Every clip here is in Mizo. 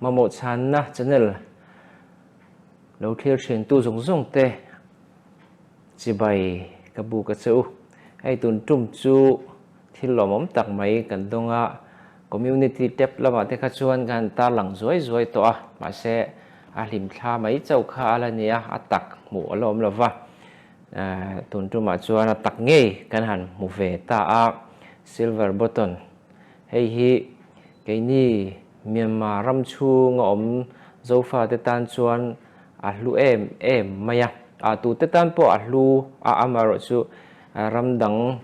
Mamawh chhanna channel lo thlir thin tu zawng zawng te chibai ka buk a che u. Hei tun tum chu thil lawmawm tak mai kan dawng a, community tab lamah te kha chuan ka han tarlang zuai zuai tawh a, mahse a hlim thla mai chauh kha a la ni a, a tak hmuh a la awm lo va. Tun tumah chuan a tak ngei kan han hmu ve ta a, silver button hei hi keini Myanmar ram chhunga awm Zofate tan chuan a hlu em em mai a, a tute tan pawh a hlu a, amaherawhchu ram dang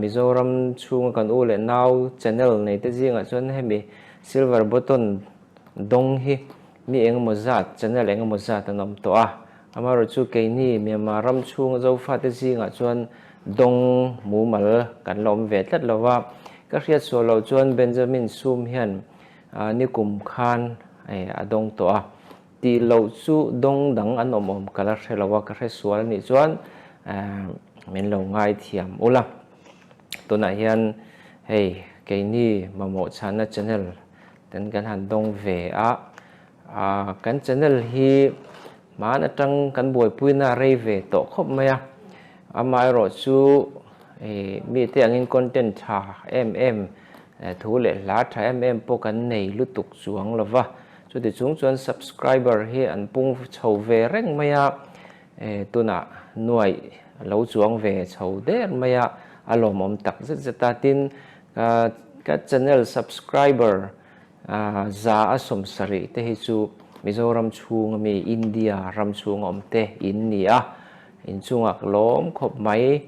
Mizoram chhunga kan u leh nau channel neite zingah chuan hemi silver button dawng hi mi engemaw zat, channel engemaw zat an awm tawh a, amaherawhchu keini Myanmar ram chhunga Zofate zingah chuan dawng mumal kan la awm ve tlat lo va, ka hriat sual loh chuan Benjamin Sum hian nikum khan a dawng tawh a, tih loh chu dawng dang an awm awm ka la hre lo a, ka hre sual a nih chuan min lo ngaithiam ula. Tunah hian hei keini mamawh chhana channel ten kan han dawng ve a, kan channel hi hman atang kan buaipuina rei ve tawh khawp mai a, amaherawh chu mite angin content tha em em thu leh hla tha em em pawh kan nei lutuk chuang lo va, chuti chung chuan subscriber hi an pung chho ve reng mai a, tunah nuaih lo chuang ve chho der mai a, a lawmawm tak zet zet a, tin ka channel subscriber Za a 70 te hi chu Mizoram chhunga mi India ram chhunga awm te in ni a, inchungah ka lawm khawp mai.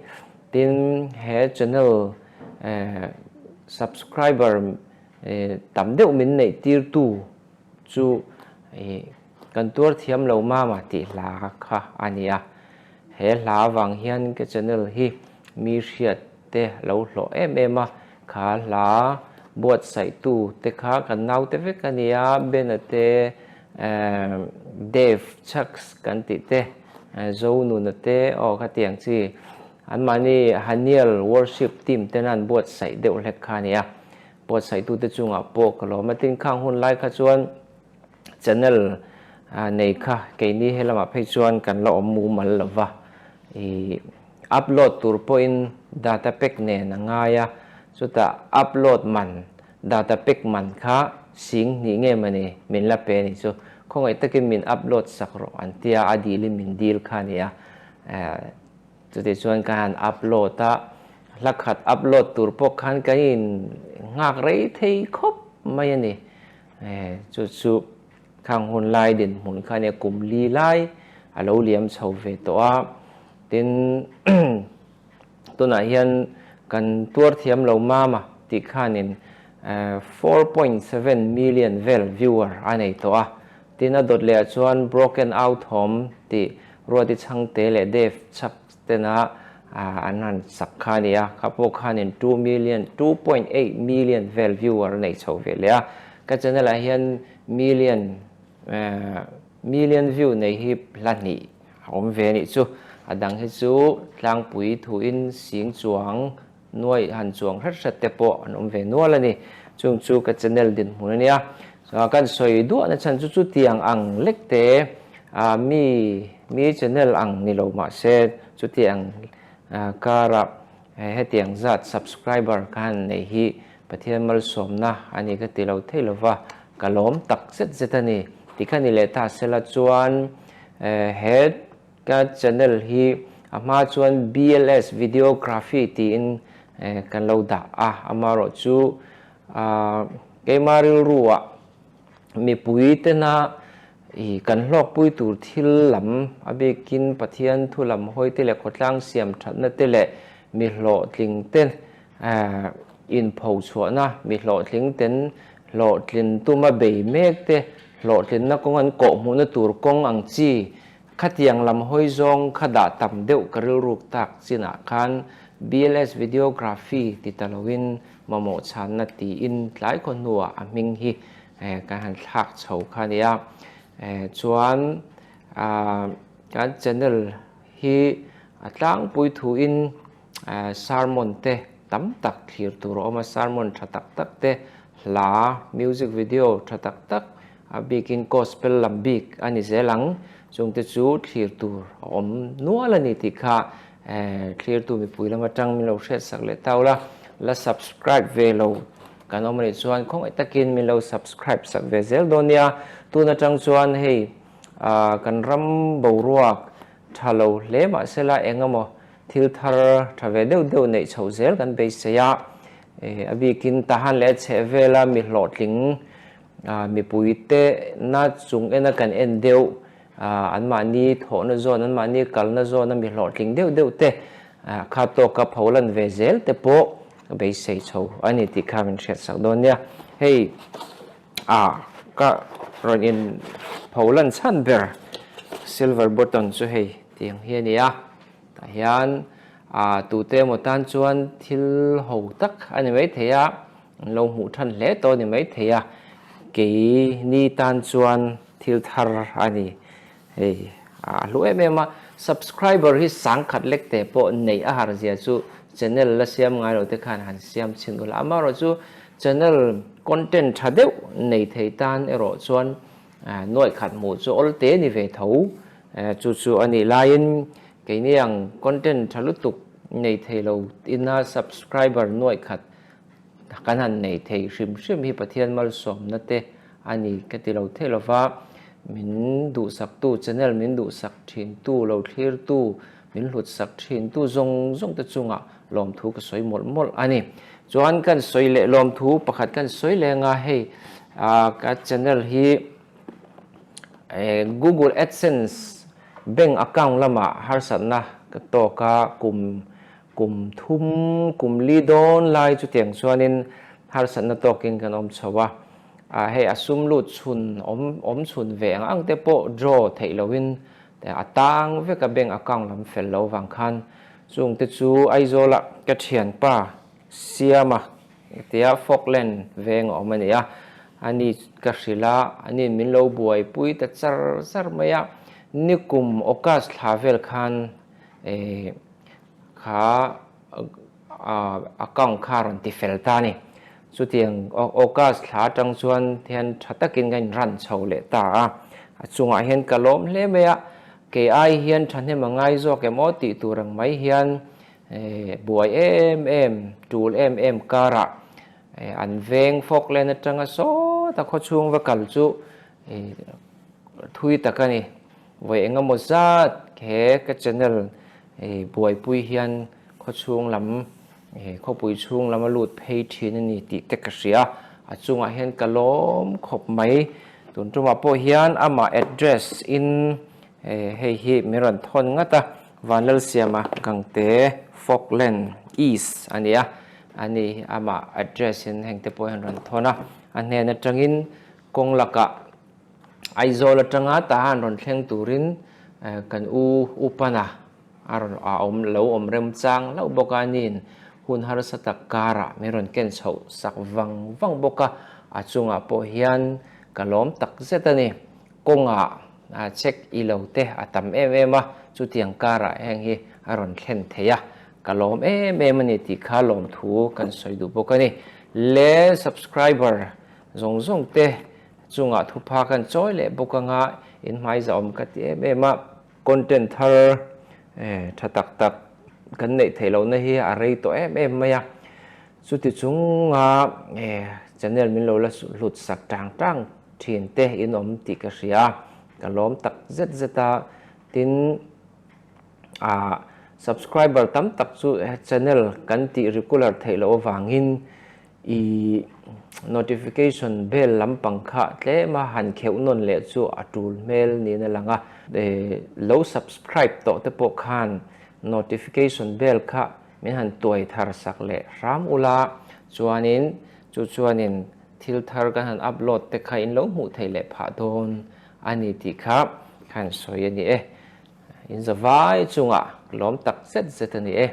Tin, he channel subscriber tam deuh min neih tirtu chu kan tuar thiam lo mama tih hla kha a ni a. He hla avang hian ka channel hi mi hriat te lo hlawh em em a, kha hla buatsaihtu te kha kan naute vek a nia, Bena te, Dave Chucks kan tih te, Zonuna te aw khatiang chi anmahni Haniel Worship Team tena an buatsaih deuh hlek kha a nia, buatsaihtu te chungah pawh ka lawm a, tin khang hun lai kha chuan channel nei kha keini helamah phei chuan kan la awm mumal lo va, ih upload tur pawhin data pack nen a ngai a, chutah upload man data pack man kha sing hnih nge mawni min la pe a nih chu, khawngaih takin min upload sak rawh an tia a dilin min dil kha a ni a, chutih chuan ka han upload a, hla khat upload tur pawh khan kan in nghak rei thei khawp mai a ni. Chu chu khang hun lai dinhmun kha nia kum li lai a lo liam chho ve tawh a, tin tunah hian kan tuar thiam lo mama tih khanin 4.7 million vel viewer a nei tawh a, tin a dawt lehah chuan Broken Out Home tih Ruati Chhangte leh Dave Chhak tena an han sak kha a ni a, kha pawh khanin 2 million, 2.8 million vel viewer a nei chho ve leh a, ka channel ah hian million million view nei hi hla hnih a awm ve a nih chu, a dang hi chu tlangpui thuin sing chuang nuaih han chuang hret hret te pawh an awm ve nual a ni, chung chu ka channel dinhmun a nia, kan sawi duah na chhan chu chutiang ang lek te mi mi channel ang ni lo mahse chutiang kara hetiang zat subscriber ka han nei hi Pathian malsawmna a ni ka ti lo thei lova ka lawm tak zet zet a ni tih kha ni leh ta sela chuan he Ka channel hi a hma chuan BLS Videography tiin kan lo dah a, amaherawh chu keima rilruah mipui tena i kan hlawkpui tur thil lam a bikin Pathian thu lam hawi te leh khawtlang siam thatna te leh mi hlawhtling te inpho chhuahna, mi hlawhtling ten hlawhtlin tuma bei mek te hlawhtlinna kawng an kawhhmuhna tur kawng ang chi Khatiang lam hawi zawng kha dah tam deuh ka rilruk tak chinah khan BLS Videography ti ta loin mamawh chhanna tiin tlai khaw hnuah a hming hi kan han thlak chho kha a nia. Chuan kan channel hi a tlangpui thuin sermon te tam tak thlir tur a awm a, sermon tha tak tak te, hla, music video tha tak tak. a bikin gospel lam bik a ni zel ang. Chungte chu thlir tur a awm nual a ni tih kha thlirtu mipui lam atang min lo hriatsak leh tau la. La subscribe ve lo kan awm a nih chuan khawngaih takin min lo subscribe sak ve zel dawn nia. Tun atang chuan hei kan ram boruak tha lo hle mahsela eng emaw thil thar tha ve deuh deuh neih chhoh zel kan beisei a. A bikin Tahan leh a chheh vela mi hlawhtling Mipuite na chung ena kan en deuh, anmahni thawhna zawn, anmahni kalna zawna mi hlawhtling deuh deuh te kha tawka pho lan ve zel te pawh ka beisei chho a ni tih kha min hriatsak dawn nia. Hei ka rawn in pho lan chhan ber silver button chu hei tiang hi a ni a, tah hian tute emaw tan chuan thil ho tak a ni maithei a. An lo hmuh than hle tawh a ni maithei a, kei ni tan chuan thil thar a ni. Hei a hlu em em a, subscriber hi sangkhat lek te pawh neih a har zia chu channel la siam ngai lo te khan han siam chhin ula. Amaherawhchu channel content tha deuh nei thei tan erawh chuan nuaih khat hmuh chu awl te ni ve tho. Chu chu a nih laiin keini ang content tha lutuk nei thei lo ina subscriber nuaih khat Kan han nei thei hrim hrim hi Pathian malsawmna te a ni ka ti lo thei lova, min duhsaktu, channel min duhsak thintu, lo thlirtu, min hlutsak thintu zawng zawng te chungah lawmthu ka sawi mawlh mawlh a ni. Chuan kan sawi leh lawmthu pakhat kan sawi leng a, hei ka channel hi Google AdSense bank account lamah harsatna ka tawk a, kum Kum thum, kum li dawn lai chutiang chuanin harsatna tawkin kan awm chho a. Ah hei a sum lut chhun awm awm chhun ve ang ang te pawh draw theih lohin a tang vek a bank account lam fel lo vang khan chung te chu Aizawla ka thianpa Siama tia Falkland veng a awm a ni a. Ani ka hrilh a, aniin min lo buaipui ta char char mai a. Nikum August thla vel khan eh Kha account kha a rawn ti fel ta a ni. Chutiang August thla atang chuan hian tha takin ka inran chho leh ta a. A chungah hian ka lawm hle mai a, kei ai hian thahnem a ngai zawk em aw tih tur ang mai hian buai em em, tul em em karah an veng Falkland atanga sawta khawchhung va kal chu thui tak a ni. Vawi eng emaw zat he ka channel buaipui hian khawchhung lam khawpui chhung lam a lut phei thin a ni tih te ka hria a, a chungah hian ka lawm khawp mai. Tun tumah pawh hian amah address in hei hi min rawn thawn ngat a, Vanlalsiama Gangte Falkland East a ni a, a ni amah address in heng te pawh hian rawn thawn a, a hnen atangin kawng lakah Aizawl atanga Tahan rawn thleng turin kan u Upana a rawn a awm lo awm remchang hlauh bawk a, aniin hun harsa tak karah min rawn ken chhoh sak vang vang bawk a, a chungah pawh hian ka lawm tak zet a ni. Kawngah check i lo te a tam em em a, chutiang karah heng hi a rawn thlen thei a, ka lawm em em a ni tih kha lawmthu kan sawi duh bawk a ni. Le subscriber zawng zawng te Chungah thupha kan chawi leh bawk anga in hmaiza awm ka ti em em a. Content thar tha tak tak kan neih theih lohna hi a rei tawh em em mai a. Chuti chunga channel min lo la hlut sak tang tang thin te in awm tih ka hria a, ka lawm tak zet zet a. Tin, subscriber tam tak chu channel kan tih regular theih loh avangin I notification bell lampang kha tlema han kheuh nawn leh chu a tul hmel niin a lang a. Lo subscribe tawh te pawh khan notification bell kha min han tuai thar sak leh hram ula, chuanin chu chuanin thil thar kan han upload te kha in lo hmuh theih leh phah dawn a ni tih kha ka han sawi a ni e. In zavai chungah lawm tak zet zet a ni e.